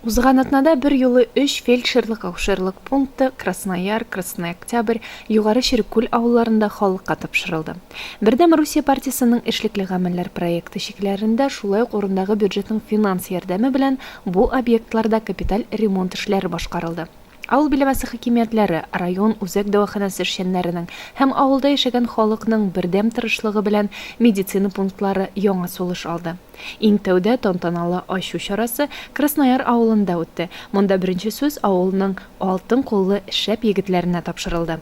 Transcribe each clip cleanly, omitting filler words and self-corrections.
Узган атнада берьюлы өч фельдшерлык-акушерлык пункты Краснояр, Красный Октябрь, Югары Череккүл авылларында халыкка тапшырылды. Бердәм Русия партиясенең Эшлекле гамәлләр проекты чикләрендә шулай ук урындагы бюджетның финанс ярдәме белән бу объектларда капиталь ремонт эшләре башкарылды. Авыл биләмәсе хакимиятләре, район үзәк дәваханәсе эшчәннәренең һәм авылда яшәгән халыкның бердәм тырышлыгы белән медицина пунктлары яңа сулыш алды. Иң тәүдә тантаналы ачу чарасы Краснояр авылында үтте. Монда беренче сүз авылның алтын куллы шәп егетләренә тапшырылды.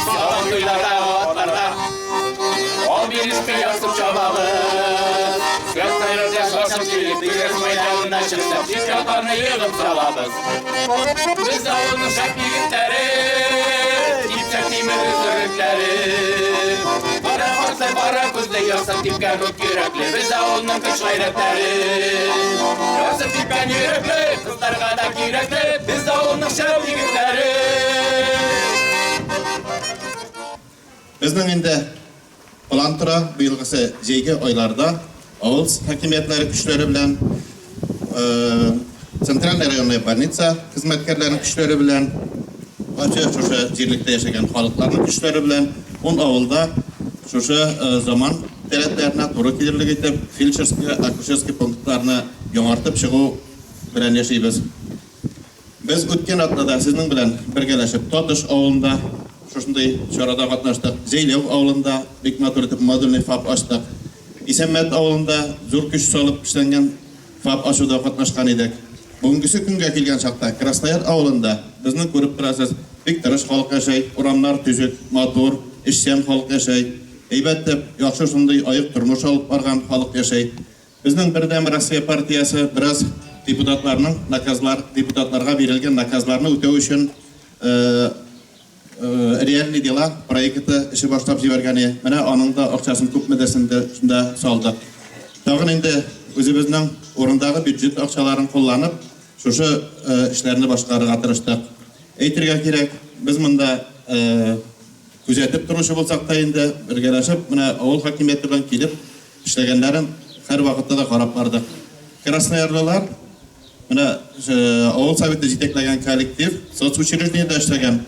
Сабантуйларда, атларда Ал бирешми ярсып чабабыз. Красноярда шашып килеп, Көрәш мәйданына чыксак, Чит-ятларны егып салабыз. Без авылның шәп егетләре, Типсә тимер өзерлекләре. Кара кашлы, кара күзле, Ярсып типкән ут йөрәкле, Без авылның көч-гайрәтләре. Ярсып типкән йөрәкле, Кызларга да кирәкле, Без авылның шәп егетләре. Безнең инде план тора, быелгысы җәйге айларда авыл хакимиятләре көчләре белән, Центральная районная больница хезмәткәрләренең көчләре белән, вообще шушы җирлектә яшәгән халыкларның көчләре белән ун авылда шушы заман таләпләренә туры килерлек итеп фельдшерский, акушерский пунктларны яңартып чыгу белән яшибез. Без үткән атнада сезнең белән бергәләшеп Татыш авылында шушындый чарада катнаштык. Җәйләү авылында бик матур итеп модульный ФАП ачтык. Исәнмәт авылында зур көч салып эшләнгән ФАП ачуда катнашкан идек. Бүгенгесе көнгә килгән чакта Краснояр авылында безнең күреп торасыз, бик тырыш халык яшәй, урамнар төзек, матур, эшчән халык яшәй. Әйбәт дип, яхшы шундый аек тормыш алып барган халык яшәй. Безнең Бердәм Россия партиясе бераз депутатларның наказлар, депутатларга бирелгән наказларны үтәү өчен Реальные дела проекты эше башлап җибәргән иде. Менә аның да акчасын күпмедер инде шунда салдык. Тагын инде үзебезнең урындагы бюджет акчаларын кулланып, шушы эшләрне башкарырга тырыштык. Әйтергә кирәк, без монда күзәтеп торучы булсак та инде, бергәләшеп, менә авыл хакимияте белән килеп, Эшләгәннәрен һәрвакытта да карап бардык. Красноярлылар, менә авыл советы җитәкләгән коллектив, соцучреждениедә эшләгән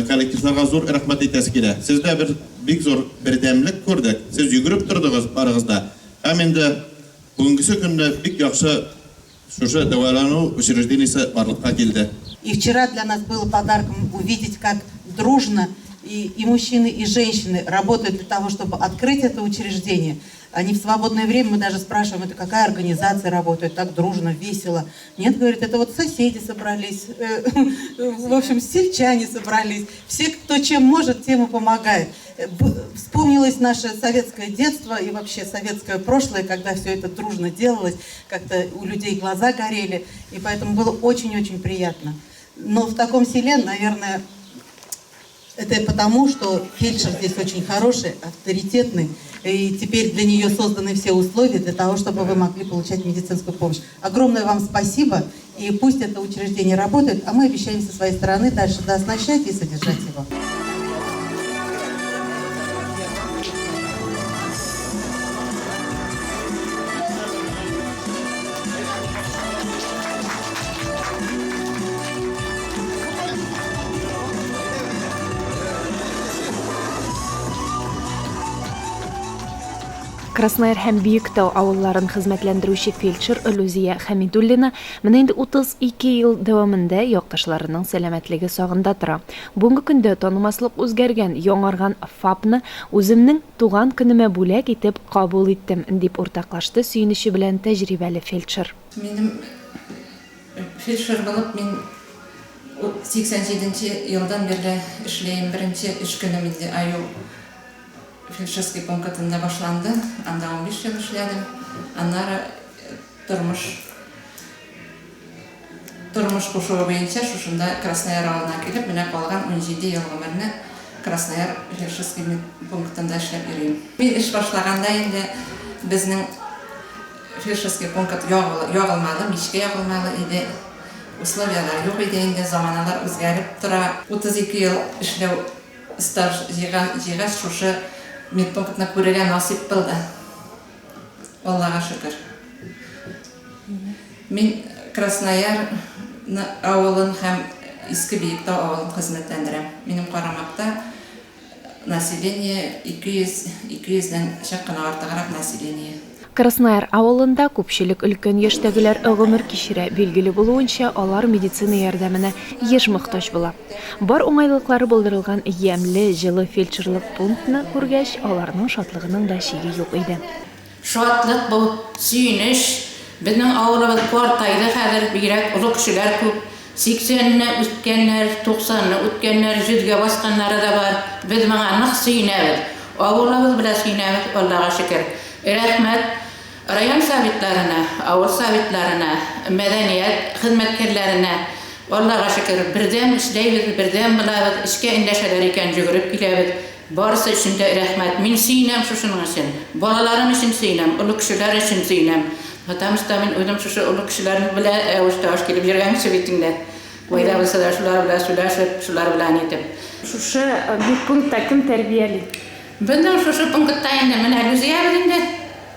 коллективларга зур рәхмәт әйтәсе килә. Сездә бер бик зур бердәмлек күрдек. Сез йөгереп тордыгыз барыгыз да. Һәм инде бүгенгесе көнне бик яхшы шушы дәвалану учреждениесе барлыкка килде. И вчера для нас было подарком увидеть, как дружно и, и мужчины, и женщины работают для того, чтобы открыть это учреждение. Они в свободное время, мы даже спрашиваем, это какая организация работает, так дружно, весело. Нет, говорит, это вот соседи собрались, в общем, сельчане собрались. Все, кто чем может, тем и помогает. Вспомнилось наше советское детство и вообще советское прошлое, когда все это дружно делалось, как-то у людей глаза горели, и поэтому было очень-очень приятно. Но в таком селе, наверное, это потому, что фельдшер здесь очень хороший, авторитетный, и теперь для нее созданы все условия для того, чтобы вы могли получать медицинскую помощь. Огромное вам спасибо, и пусть это учреждение работает, а мы обещаем со своей стороны дальше дооснащать и содержать его. Краснояр һәм Биектау авылларын хезмәтләндерүче фельдшер Лүзия Хәмидуллина менә инде 32 ел дәвамында якташларының сәламәтлеге сагында тора. Бүгенге көндә танымаслык үзгәргән, яңарган ФАПны үземнең туган көнемә бүләк итеп кабул иттем, дип уртаклашты сөенече белән тәҗрибәле фельдшер. Минем Фельдшер булып мин 87 нче елдан бирле эшлим. Беренче эш көнем инде Аю фельдшерский пунктында башланды. Анда 15 ел эшләдем. Аннары тормыш тормыш кушуы буенча шушында Краснояр авылына килеп, менә калган 17 ел гомерне Краснояр фельдшерский пунктында эшләп йөрим. Мин эш башлаганда инде безнең Фельдшерский пункт ягылмалы, мичкә ягылмалы иде. Условияләр юк иде инде, заманалар үзгәреп тора. 32 ел эшләү стаж җыйган, җыйгач, шушы медпунктны күрергә насыйп булды. Аллага шөкер. Мин. Краснояр авылын һәм Иске Биектау авылын хезмәтләндерәм. Минем карамакта население 200, 200 дән чак кына артыграк население. Краснояр авылында күпчелек өлкән яшьтәгеләр гомер кичерә, билгеле булуынча, алар медицина ярдәменә еш мохтаҗ була. Бар уңайлыклары булдырылган ямьле, җылы фельдшерлык пунктны күргәч, аларның шатлыгының да чиге юк иде. Шатлык бу, сөенеч. Безнең авылыбыз картайды хәзер, бигрәк олы кешеләр күп. Сиксәнне үткәннәр, туксанны үткәннәр, йөзгә басканнары да бар. Без моңа нык сөенәбез. Авылыбыз белән сөенәбез, Аллага шөкер. Рәхмәт район советларына, авыл советларына, мәдәният хезмәткәрләренә. Аллага шөкер, бердәм эшләйбез, бердәм булабыз, эшкә эндәшәләр икән, йөгереп киләбез. Барысы өчен дә рәхмәт. Мин сөенәм шушының өчен. Балаларым өчен сөенәм, олы кешеләр өчен сөенәм. Потому что мин үзем шушы олы кешеләр белән авыш-тавыш килеп йөргән кеше бит инде. Кайда булса да шулар белән сөйләшеп, шулар белән итеп. Шушы медпунктта кем тәрбияли? Безнең шушы пунктта инде менә Люзиябез инде.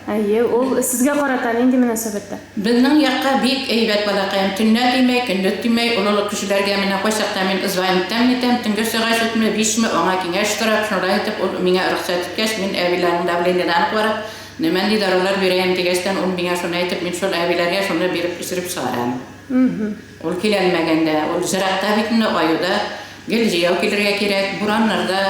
Әйе, ул сезгә карата нинди мөнәсәбәттә? Безнең якка бик әйбәт балакаем, төнлә тимәй, көндез тимәй, олы-олы кешеләргә менә кайчакта мин звонить итәм, төнге сәгать җитме, бишме, аңа киңәш сорап, шулай итеп ул миңа рөхсәт иткәч, мин әбиләрнең давлениеләрен карап, нәмәнди дарулар бирәем дигәчтән, ул миңа шуны әйтеп, мин шул әбиләргә шуны биреп эчереп чыгарам. Ул киләлмәгәндә, ул җыракта бит инде, аюда гел җәяү килергә кирәк, бураннарда,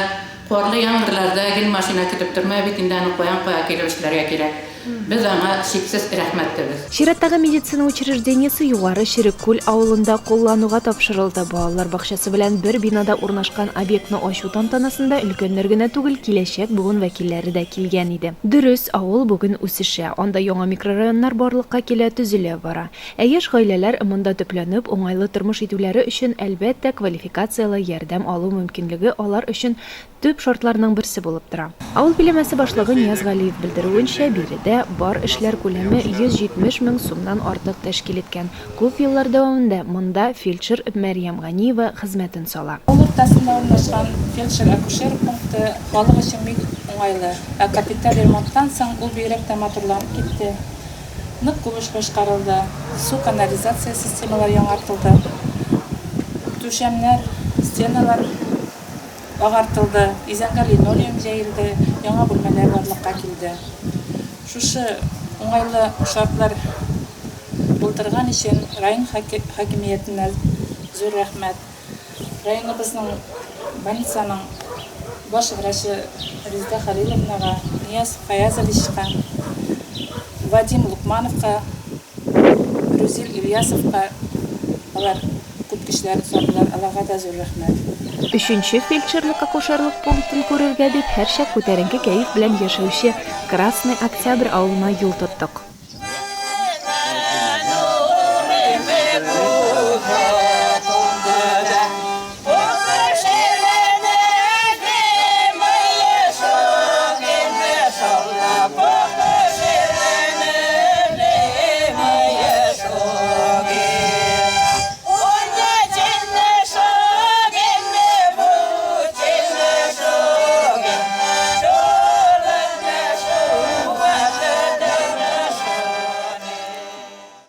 карлы яңгырларда гел машина көтеп торма бит инде, аны каян кая килеп эшләргә кирәк. Без аңа чиксез рәхмәтлебез. Чираттагы медицина учреждениесе Югары Череккүл авылында куллануга тапшырылды. Балалар бакчасы белән бер бинада урнашкан объектны ачу тантанасында өлкәннәр генә түгел, киләчәк буын вәкилләре дә килгән иде. Дөрес, авыл бүген үсешә, анда яңа микрорайоннар барлыкка килә, төзелә бара. Ә яшь гаиләләр монда төпләнеп, уңайлы тормыш итүләре өчен, әлбәттә, квалификацияле ярдәм алу мөмкинлеге алар өчен төп шартларның берсе булып тора. Авыл биләмәсе башлыгы Нияз Галиев белдерүенчә, биредә бар эшләр күләме 170 мең сумнан артык тәшкил иткән. Күп еллар дәвамында монда фельдшер Мәрьям Ганиева хезмәтен сала. Авыл уртасында урнашкан фельдшер-акушер пункты халык өчен бик уңайлы. Ә капиталь ремонттан соң ул бигрәк тә матурланып китте. Нык күп эш башкарылды, су-канализация системалары яңартылды, түшәмнәр, стеналар агартылды, изәнгә линолеум җәелде, яңа бүлмәләр барлыкка килде. Шушы уңайлы шартлар булдырган өчен район хакимиятенә зур рәхмәт. Районыбызның больницаның баш врачы Резеда Хәлиловнага, Нияз Фаязовичка, Вадим Лукмановка, Рүзил Ильясовка, алар күп көчләрен салдылар, аларга да зур рәхмәт. Өченче фельдшерлык-акушерлык пунктын күрергә дип һәрчак күтәренке кәеф белән яшәүче Красный Октябрь авылына юл тоттык.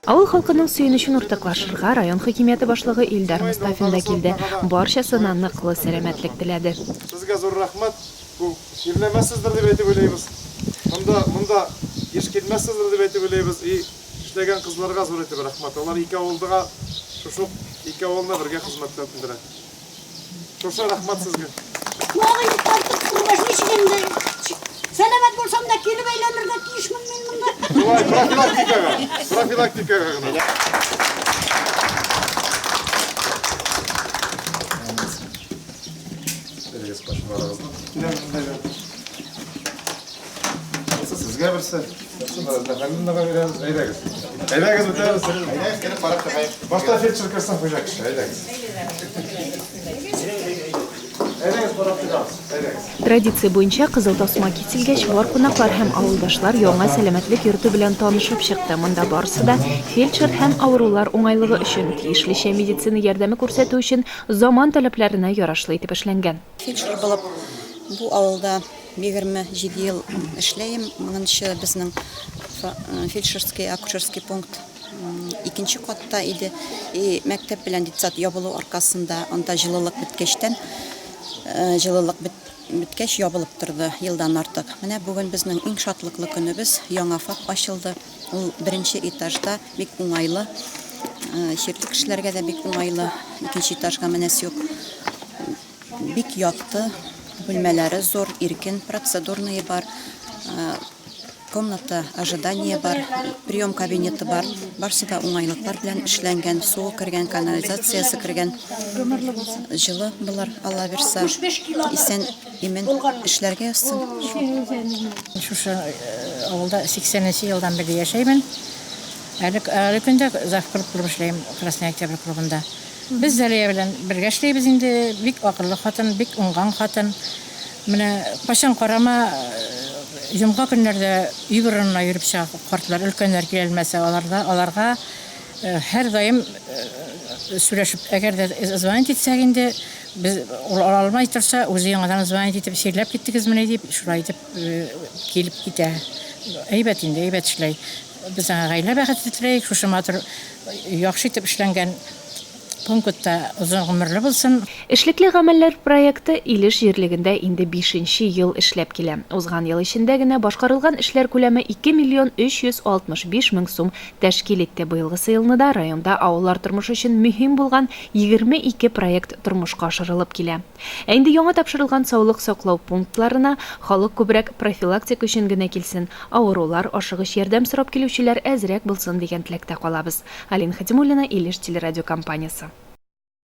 Авыл халкының сөенечен уртаклашырга район хакимияте башлыгы Илдар Мостафин да килде, барчасына ныклы сәламәтлек теләде. Сезгә зур рәхмәт. Бу чирләмәссездер дип әйтеп уйлыйбыз. Монда, монда еш килмәссездер дип әйтеп уйлыйбыз. И эшләгән кызларга зур итеп рәхмәт. Алар ике авылдага шушы ук ике авылны бергә хезмәтләндерә. Шушы рәхмәт сезгә. Колагы юк тартып күрмәс ничек инде. Сәламәт булсам да килеп әйләнергә тиешмен мин монда. Шулай профилактикага, профилактикага гына. Бирегез башларыгызны. Берсе сезгә берсе. Берсе Мәдәнә Хәлиловнага бирәбез. Әйдәгез. Әйдәгез үтәбез. Әйдәгез, кереп карап чыгаек. Башта фельдшер керсен хуҗа кеше. Әйдәгез. Әйдәгез карап чыгабыз. Әйдәгез. Традиция буенча кызыл тасма киселгәч, бар кунаклар һәм авылдашлар яңа сәламәтлек йорты белән танышып чыкты. Монда барысы да фельдшер һәм авырулар уңайлыгы өчен, тиешлечә медицина ярдәме күрсәтү өчен заман таләпләренә ярашлы итеп эшләнгән. Фельдшер булып бу авылда 27 ел эшләем. Моңынчы безнең фельдшерский, акушерский пункт икенче катта иде. И мәктәп белән детсад ябылу аркасында анда җылылык беткәчтән, җылылык беткәч ябылып торды елдан артык. Менә бүген безнең иң шатлыклы көнебез, яңа ФАП ачылды. Ул беренче этажда бик уңайлы. Чирле кешеләргә дә бик уңайлы. Икенче этажга менәсе юк. Бик якты, бүлмәләре зур, иркен, процедурные бар, комната ожидания бар, прием кабинеты бар. Барсы да уңайлыклар белән эшләнгән, суы кергән, канализациясе кергән. Җылы булыр, Алла бирса. Исән имин эшләргә язсын. Шушы авылда 80 нче елдан бирле яшәймен. Әле әле көндә завклуб булып эшләйм Красный Октябрь клубында. Без Зәлия белән бергә эшлибез инде. Бик акыллы хатын, бик уңган хатын. Менә кайчан карама, җомга көннәрдә өй борынына йөреп чыга картлар, өлкәннәр киләлмәсә, аларда аларга һәрдаим сөйләшеп, әгәр дә звонить итсәк инде, без ул ала алмай торса, үзе яңадан звонить итеп, чирләп киттегезмени дип, шулай итеп килеп китә. Әйбәт инде, әйбәт эшләй. Без аңа гаилә бәхете теләик, шушы матур, яхшы итеп эшләнгән пунктта озын гомерле булсын. Эшлекле гамәлләр проекты Илеш җирлегендә инде бишенче ел эшләп килә. Узган ел эчендә генә башкарылган эшләр күләме 2 миллион 365 мең сум тәшкил итте. Быелгысы елны да районда авыллар тормышы өчен мөһим булган 22 проект тормышка ашырылып килә. Ә инде яңа тапшырылган саулык саклау пунктларына халык күбрәк профилактика өчен генә килсен, авырулар, ашыгыч ярдәм сорап килүчеләр әзрәк булсын дигән теләктә калабыз. Алина Хәтимуллина, Илеш телерадиокомпаниясе.